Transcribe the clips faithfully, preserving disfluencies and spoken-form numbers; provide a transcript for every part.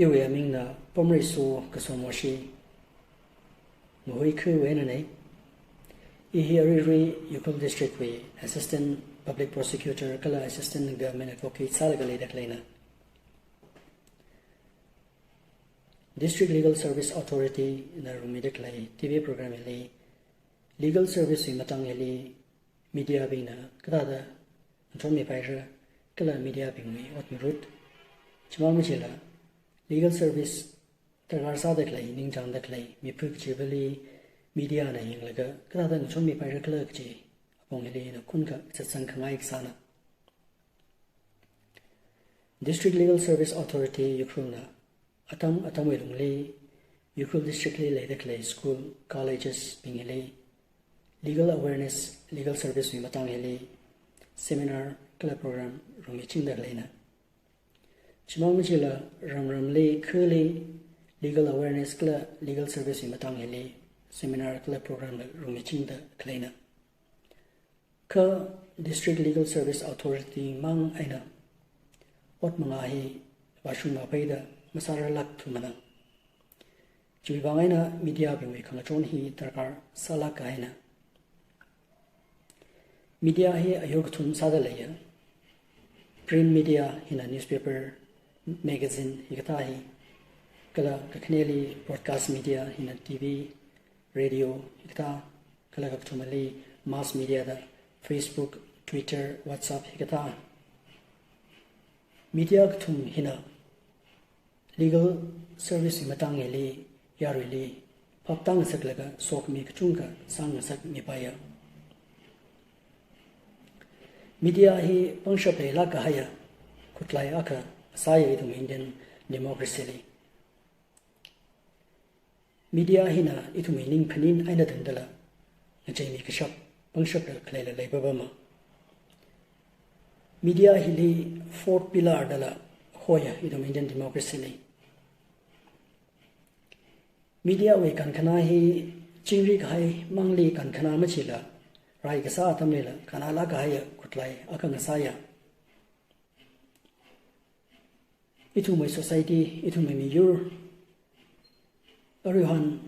Iwui amingna Pomreiso Kasomoshi. Ngahui khuiwui einanei. I hi aruirui Ukhrul District wui Assistant Public Prosecutor kala Assistant Government Advocate sālaga leida khaleina. District Legal Service Authority na rungmida khalei T V program hili, legal service wui matang hili media bingna kathāda ngachonmipaira kala media bingwui ot ngarut, chimang machila legal service darkar sāda khalei, ningchāngda khalei mipui kachivali media na yanglaga kathāda ngachonmipaira khala kaji apong hili ina khunkha satsang khangai kasāna. District Legal Service Authority Ukhrul na atam atamwui lungli Ukhrul District li leida khalei school, colleges bing hili legal awareness, legal service wui matang hili seminar kala program rungmichingda khaleina. Chimang machila ramramli khuli legal awareness kala legal service wui matang hili seminar kala program la rungmichingda khaleina. Kha District Legal Service Authority mang eina ot manga hi vāshung vāpeida masārarlāk thumana. Chiwui vang eina media bingwui khangachon hi darkar sālāk kahaina. Media hi ayur kathum sāda leiya. Print media hina newspaper, magazine hikathā hi, kala kakhaneli broadcast media hina T V, radio hikathā, kala kakathumali mass media da Facebook, Twitter, WhatsApp hikathā. Media kathum hina legal service wui matang hili yaruili phaptāngasaklaga sokhami kachungkha sāngasakmipaiya. Media hi pangshap leilāk kahaiya khutlai akha sāya ithum Indian democracy li. Media hina ithumwui ning phaning eina tangdala ngacheimi kashap, pangshapla khaleila leipapama. Media hili fourth pillar dala hoya ithum Indian democracy li. Media wui kankhana hi chingri kahai mangli kankhana machila, rai kasā atamlila kannalāk kahaiya khutlai akha ngasāya. Ithumwui society, ithumwui miyur aruihon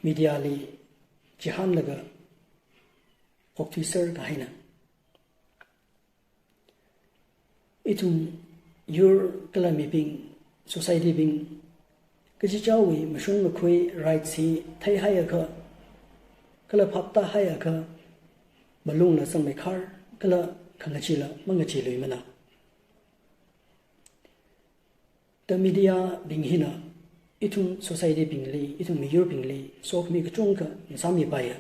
media li chihānlaga okthuiser kahaina. Ithum yur kala mibing, society bing, kachichāwui mashung makhui rights hi theihaiakha, kala phaptāhaiakha, malungla zangmeikhar, kala khangachila mangacheeluimana. The media bing hina ithum society bingli, ithum miyur bingli sokhami kachungkha ngasāmipaiya.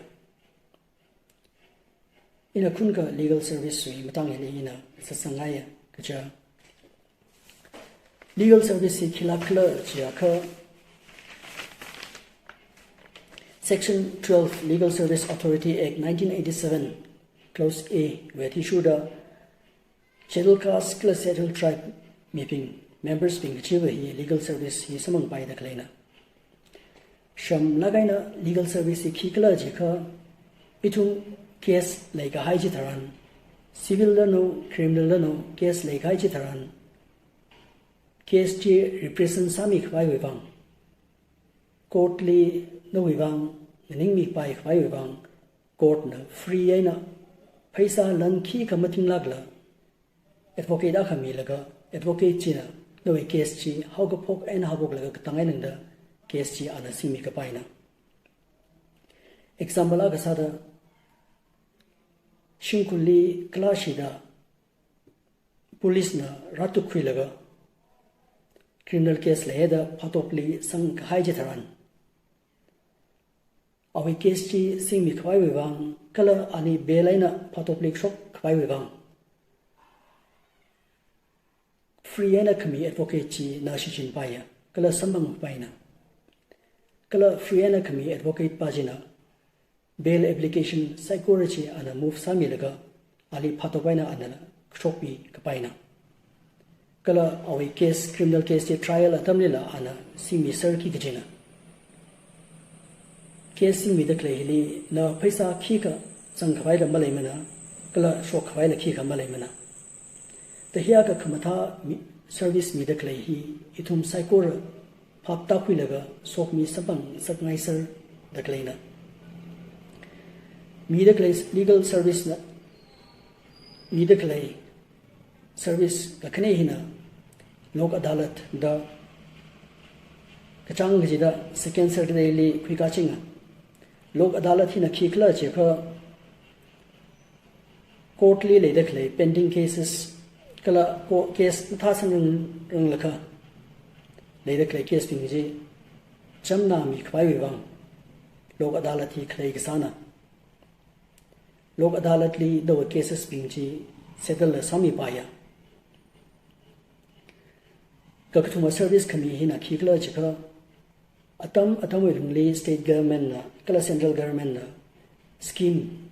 Ina khunkha legal service wui matang hili ina satsangngaiya kaja. Legal service hi khilāk khala jiakha, Section twelve Legal Service Authority Act nineteen eighty-seven, Clause A wui athishurda, Scheduled Caste kala Scheduled Tribe mibing, members bing kachiva hi legal service hi samphangpaida khaleina. Shamlāk eina legal service hi khikhala jiakha, ithum case leikahai chitharan, civil lano, criminal lano case leikahai chitharan, case chi represent sāmikhavaiwui vang, court li nawui vang nganingmipakhavaiwui vang, court na free eina pheisā lan khikha mathinglākla advocate akha milaga, advocate china nawui case chi haokaphok eina haophoklaga katang eina tangda case chi ana singmikapaina. Example akha sāda, shimkhurli kalāshida police na rātukkhuilaga criminal case leida phatopli sangkahai chitharan, awui case chi singmikhavaiwui vang, kala ani bail eina phatopli shokkhavaiwui vang, free eina khami advocate chi na shichinpaiya, kala samphangpaina. Kala free eina khami advocate pa china bail application saikora chi ana move sāmilaga, ali phatop eina ana shokmikapaina. Kala awui case, criminal case chi trial atamlila ana singmiserki kajina. Case singmida khalei hili na pheisā khikha zangkhavaila maleimana, kala shokkhavaila khikha maleimana. Tahiakha khamathā mi-, service mida khalei hi ithum saikora phaptākhuilaga sokhami samphang ngasakngai sāda khaleina. Mida khalei legal service na, mida khalei service kakhane hina Lok Adalat da kachāng kachida second Saturday li khuikachinga. Lok Adalat hina khikhala jiakha court li leida khalei pending cases kala ko-, case mathāsang rang, ranglakha leida khalei case bing chi chamna mikhavaiwui vang Lok Adalat hi khalei kasāna. Lok Adalat li nawui cases bing chi settle la sāmipaiya. Kakathuma service khami hina khikhala jiakha atam atamwui lungli state government na kala central government na scheme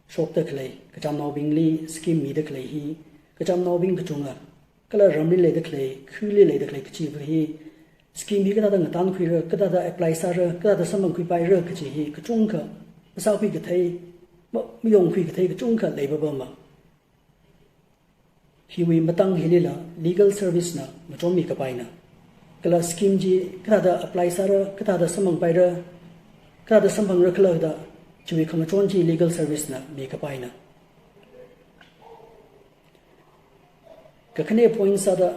shokda khalei, kachamnaobingli scheme mida khalei hi, kachamnaobing kachunga kala ramli leida khalei, khuili leida khalei kachiva hi, scheme hi kathāda ngatankhuira, kathāda apply sāra, kathāda samphangkhuipaira kachi hi kachungkha masākhui kathei, ma-, mayongkhui kathei kachungkha leipapama. Hiwui matang hilila legal service na ngachonmi kapaina. Kala scheme chi kathāda apply sāra, kathāda samphangpaira, kathāda samphangra khala da chiwui khangachon chi legal service na mikapaina. Kakhane point sāda,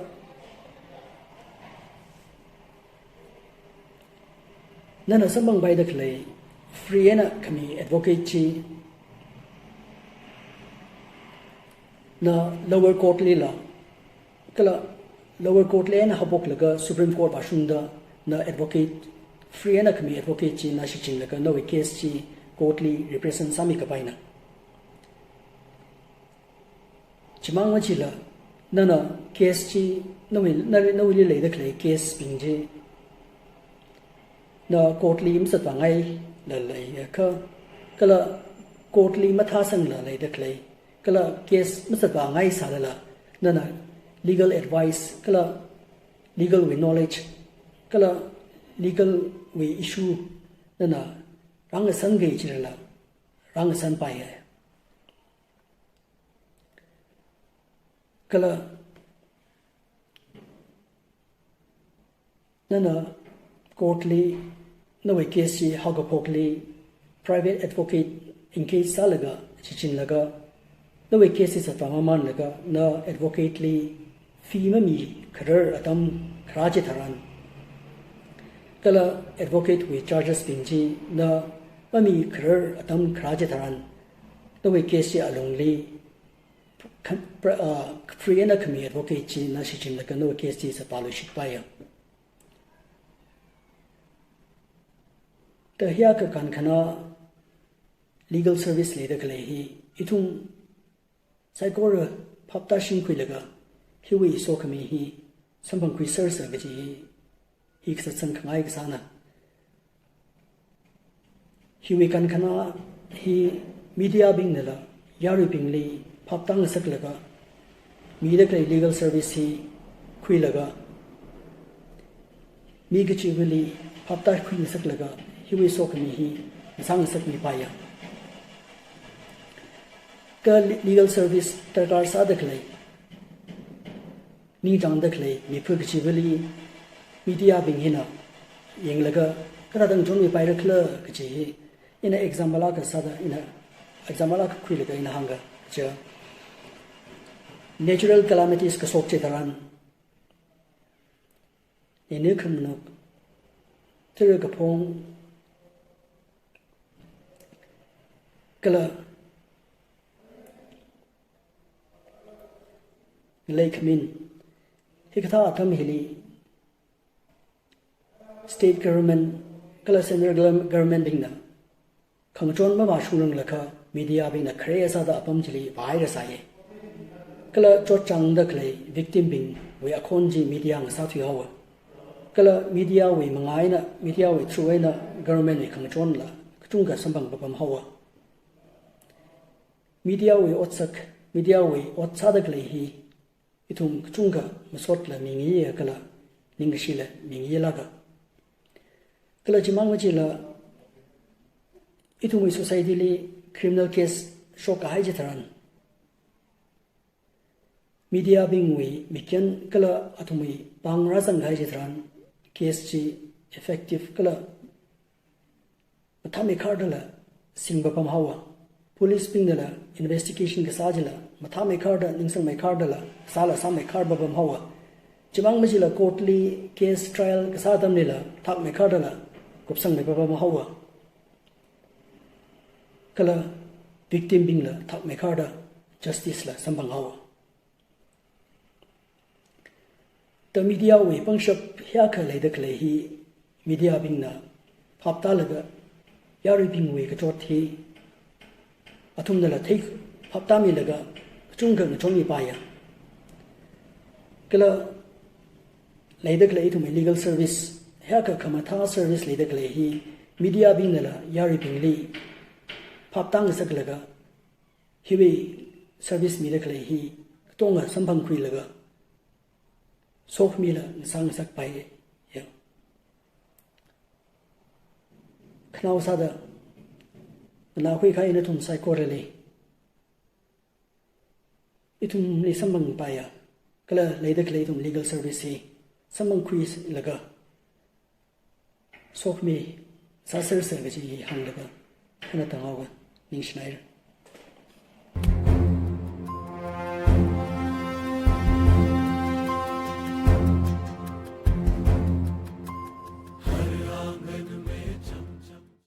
nana samphangpaida khalei free eina khami advocate chi na lower court lila, kala lower court li eina haophoklaga Supreme Court vāshungda na advocate, free eina khami advocate chi na shichinlaga nawui case chi court li represent sāmi kapaina. Chimang machila, nana case chi, nawui, na, nawuili leida khalei case bing chi na court li mazatvāngaila leiakha, kala court li mathāsangla leida khalei, kala case mazatvāngai sālala, nana legal advice, kala legal wui knowledge, kala legal wui issue nana rāngasangki jilala, rāngasanpaiya. Kala nana court li nawui case chi haokaphokli private advocate engage sālaga, shichinlaga, nawui case chi zatvā mamanlaga, na advocate li fee mamikharar atam kharā chitharan, kala advocate wui charges bing chi na mamikharar atam kharā chitharan, nawui case chi alungli kha-, pra-, ah, free eina khami advocate chi na shichinlaga nawui case chi zatvāluishitpaiya. Kahiya kakān khana legal service leida khalei hi, ithum saikora phaptāshingkhuilaga, hiwui sokhami hi samphangkhuisersa kaji hi, hi kasatsang khangai kasāna. Hiwui kankhana hi media bingnala yaruibingli phaptāngasaklaga, mida khalei legal service hi khuilaga, mi kachivali phaptākhuingasaklaga, hiwui sokhami hi ngasāngasakmipaiya. Kha le-, legal service darkar sāda khalei, ningchāngda khalei mipā kachivali media bing hina yanglaga kathāda ngachonmipaira khala kaji hi, ina example akha sāda, ina example akha khuilaga ina hāngkaja. Natural calamities kashok chitharan, nini khamanuk, tara kaphung, kala ngalei khamin, hikathā atam hili state government kala central government bingna khangachon mavāshungranglakha media bingna khare sāda apam chili vāhairasai. Kala chotchāngda khalei victim bingwui akhon chi media ngasāthuihaowa. Kala media wui manga eina, media wui through eina government wui khangachonla kachungkha samphang papamhaowa. Media wui otsak, media wui ot sāda khalei hi ithum kachungkha masotla mingayi kala ningkashila mingayilāka. Kala chimang machila ithumwui society li criminal case shokkahai chitharan, media bingwui mikyan kala athumwui pāng rāzangkahai chitharan, case chi effective kala mathāmeikharda la singpapam haowa. Police bingna la investigation kasā chila mathāmeikharda, ningsangmeikharda la sāla sāmeikhar papam haowa. Chimang machila court li case trial kasā atamli la thakmeikharda la kupsangmeipapam haowa. Kala victim bingla thakmeikharda justice la samphang haowa. Ta media wui pangshap hiyākha leida khalei hi media bingna phaptālaga yaruibingwui kachot hi athumna la thei phaptāmilaga kachungkha ngachonmi paiya. Kala leida khalei ithumwui legal service hiyākha khamathā service leida khalei hi media bingna la yaruibingli phaptā ngasaklaga hiwui service mida khalei hi katonga samphangkhuilaga sokhami la ngasā ngasak paiya. Khanao sāda nganākhui kahai nathum saikorali ithumli samphang paiya kala leida khalei ithum legal service hi samphangkhuilaga sokhami sāsersa kaji hi hānglaga khana tanghaowa. Ningshinaira.